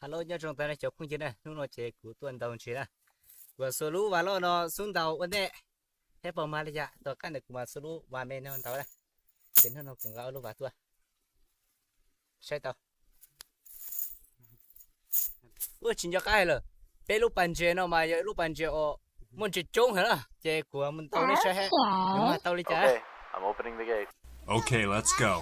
Hello, nyob zoo tag cov phooj ywg na, hnub no ces kuv tuaj ntaus ntses na. Kuv xuas lub vas loj no xub ntaus ua ntej, thiab pom mas li cas tom qab ntawd kuv mam xuas lub vas me no ntaus na. Ces hnub no kuv nqa lub vas tuaj saib tau. Ua tsis nco qab hais lawm, peb lub pas ntses no mas yog ib lub pas ntses uas muaj ntses coob heev na, ces kuv mus ntaus nej saib, nws mag tau li cas. Okay, let's go.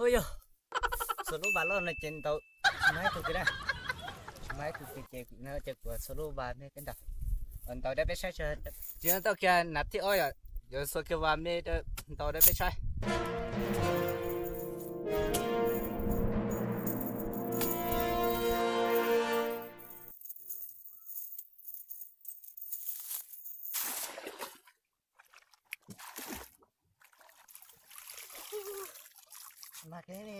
Ua yog, xuas lub vas loj no ces ntaus tsis mag ib tug kiag na. Tsis mag ib tug kiag ces no ces kuv xuas lub vas me peb ntaus, ntaus rau peb saib. Tsis no tau kiag nab thib ob yom, yuav xuas kiag vas me ntaus rau peb saib. Mag kiag li.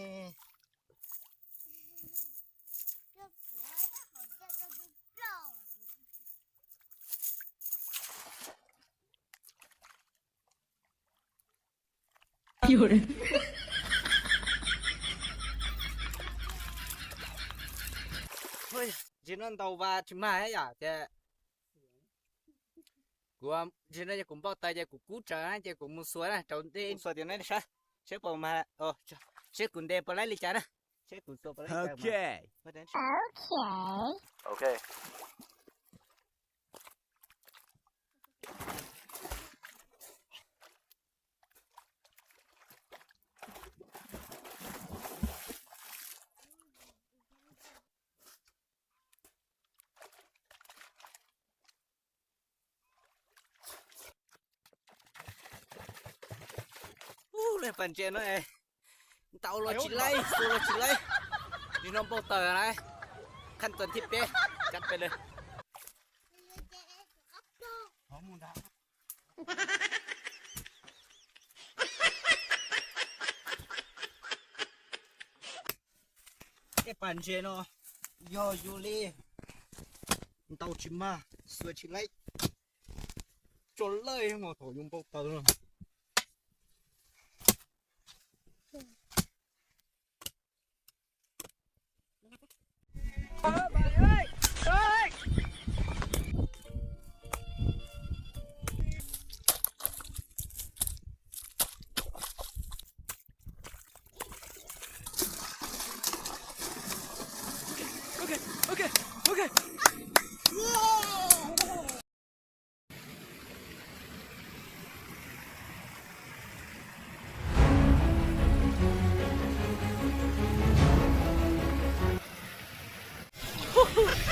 Ntsis no ntaus vas tsis mag yom, ces kuv, ntsis no ces kuv npau taws ces kuv kub tsawv na ces kuv mus xuas na rau ntej, xuas tim no saib, seb puas mag, seb kuv ntes puas laib li cas na, seb kuv xuas puas laib li cas. Ub, lub pas ntses no ntaus los tsis laib, xuas los tsis laib. Nim no npau taws lawm, khaj tuas thib peb, cab peb lawm. Tej pas ntses no yog yus li ntaus tsis mag, xuas tsis laib, tso laij mas thaum yus npau taws no.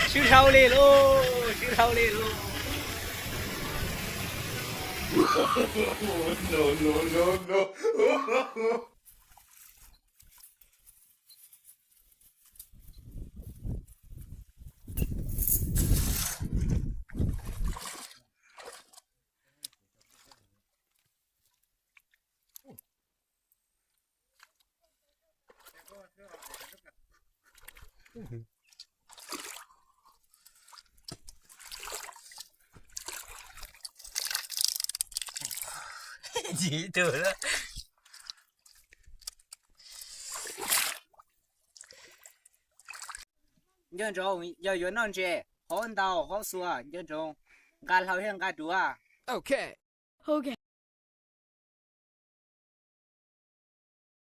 Swb dhau li lauj, swb dhau li lauj. Ntxiv tus lawm. Nco ntsoov, yog yuav noj ntses, haub ntaus haub xuas, nco ntsoov, nqa hlau thiab nqa duav.